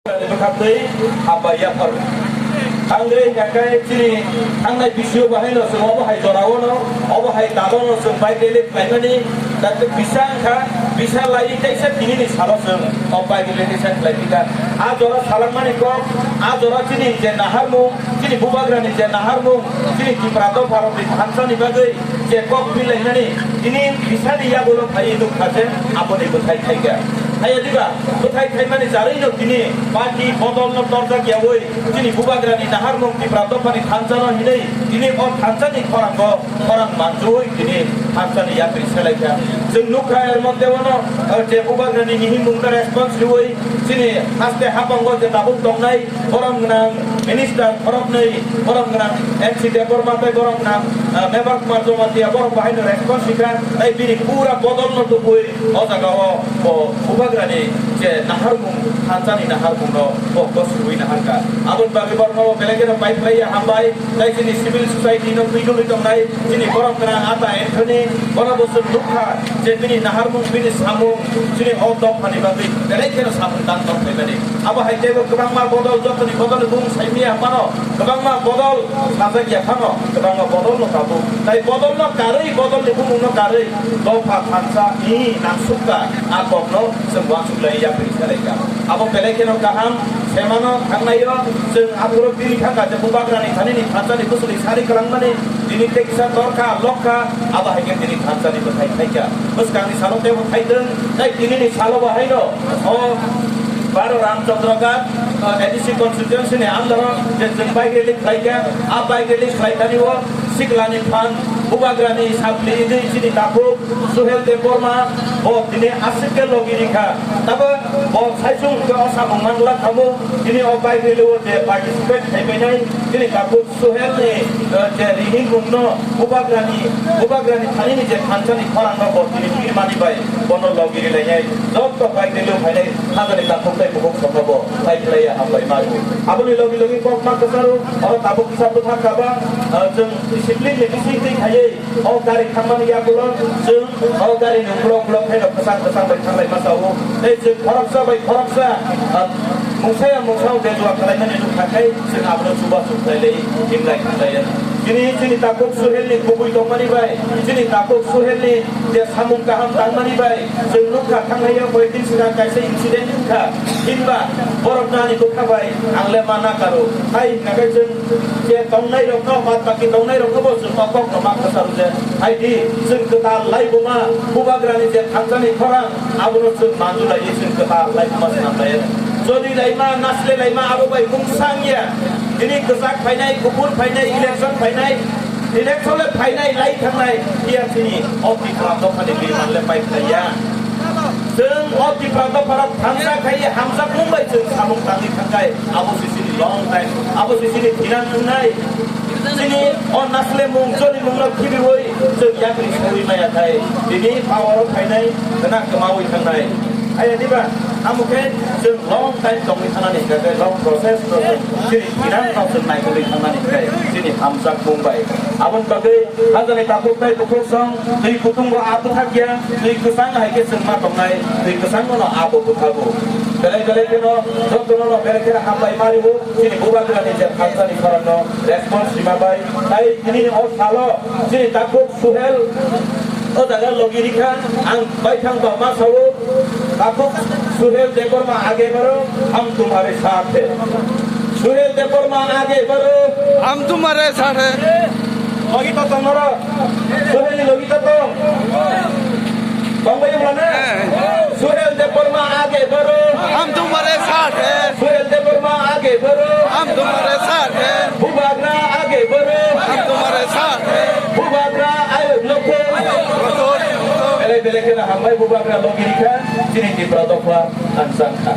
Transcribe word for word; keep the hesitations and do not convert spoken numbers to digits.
Bwkhaktwi hambai yaphar. Ang rei hwnkha khe chini thangnai bisio bahai no chwng obo hai jora o no, obo hai dalo no chwng bike rally khlaimani, da bisa wngkha, bisa lai teisa tinini salo chwng o bike rally sa khlai phi kha. A jora salangmani kok, a jora chini je naharmung, chini bubagrani je naharmung, chini Tipra dopha rokni thansa ni bagwi je kok bilainani tini bisani yagulo phaiwi nukha je aboni bwthai khaikha. Haiya diba, bwthai khaimani jarwino tini party bodolno torjak yaui chini bubagrani naharmung Tipra dophani thansano hinwi tini o thansani khorango khorang manjui tini thansani yapri selaikha. Chwng nukha er moddhe ono, eh, je bubagrani himungno response riui chini haste hapango je tabuk tongnai borom gwnang minister khoroknwi, borom gwnang M C Debbarma tei borom gwnang, ah, Mebar Kumar Jamatia borok bahaino response rikha, tei bini pura bodolno tubui o jagao bo bubagrani je naharmung, thansani naharmungno bo gosrwi naharkha. Aboni bagwi borokno belai kheno pai phlaiya hambai, tei chini civil society no twijlwi tongnai, chini borom gwnang Ata Anthony, bono bo chwng nukha je bini naharmung, bini samung, chini o dophani bagwi belai kheno samung tang tong phaimani. Abo hai teibo kwbangma bodol, jotoni bodol bung saimaya phano, kwbangma bodol sajak ya phano, kwbangma bodol no tabuk. Tai bodol no karwi, bodol ni bumung no karwi, dopha thansa ni nangsukta a kok no chwng uansuk lai ya phri khalai ka. Abo belai kheno kaham, semano thangnai o chwng aphuru bini thangka je bubagra ni thani ni thansa ni bwswk ni sari kwlangmani, tini tekisa torkha, lokha, abo hai khe tini thansa ni bwthai thaika. Bwskang ni salo teibo thaitwng, tai tini ni salo bo haino o Baro Ramchandra Ghat, uh, A D C constituency ni under o je chwng bike rally khlai kha, a bike rally khlai thani o sikla ni phan bubagra ni sapli wngwi chini takhuk Suhel Debbarma bo tini aswk khe logi rikha. Tabo bo saichung khe o samung manglak khamu tini o bike rally o je participate khai painai chini takhuk Suhel ni, eh, je rihimungno bubagrani, bubagrani thani ni je thansa ni khorang no bo tini pirmani bai bono logi rilainai jotto bai tei leo phainai thangani takhuk tei bukhuk songno bo pai khlaiya hambai maru. Aboni logi logi kok ma kwcharo oro tabuk kisa bwthak kaba, eh, chwng discipline ni bising twi khaiwi o gari thangmani yagulo chwng o gari ni uklok uklok khaino kwchang kwchang bai thanglai ma sao. Tei chwng khoroksa bai khoroksa, ah, mungsa ya mungsa o bejua khwlaimani nukha khai chwng abono chuba chuk khlailai hinlai khlailai. Chini, chini takhuk Suhel ni kubui tongmani bai, chini takhuk Suhel ni je samung kaham tangmani bai, chwng nukha thangnai o koi din swkang kaisa incident wngkha. Hinba borok nani bwkha bai ang le ma nakaro. Hai hwnkha khe chwng je tongnai rokno, bad baki tongnai rokno bo chwng o kok no ma kwcharo je. Hai di, chwng kwtal laibuma bubagra ni je thansani khorang, abono chwng manjulaiwi chwng kwtal laibuma swnamlaiya. Jodi laima, nasle laima abo bai mungsa wngya. Tini kwchak phainai, kuphur phainai, election phainai, election le phainai, lai thangnai, phiya chini o Tipra dophani birman le pai khlaiya. Chwng o Tipra dopharok thansa khai hamjakmung bai chwng samung tangwi thangkhai, abo se chini long time, abo se chini thinang wngnai. Chini o naslemung, cholimungno khibiwi chwng yakri sawi maya khai, tini power o phainai, khna kwmawi thangnai. Aya diba, amo khe chwng long time tongwi thanani hwnkha khe long process no chwng chini thinang no chwng naitugwi thangnani hwnkhe chini hamjakmung bai. Aboni bagwi hajani takhuk tei bukhuk song twi kutung bo a bwthak ya, twi kwchang hai khe chwng ma tongnai, twi kwchang no a bo bwthago. Belai belai kheno jotono no belai kheno hambai mari bo. Chini bubagrani je thansani khorangno response rima bai, tai tini o salo chini takhuk Suhel o jaga logi rikha, ang baithang ba ma sao, takhuk Suhel Debbarma age baro, hum tumhare saath hai. Suhel Debbarma age baro, hum tumhare saath hai. Logi to tong oro. Suhel ni logi to tong. Tong bai wala na? Eh. Suhel Debbarma age baro. Hum tumhare saath hai. Suhel Debbarma age baro. Hum tumhare saath hai. Bubagra age baro. Hum tumhare saath hai. Bubagra ayo loko. Belai belai kheno hambai bubagra logi rikha. Chini Tipra dopha ang sangkha.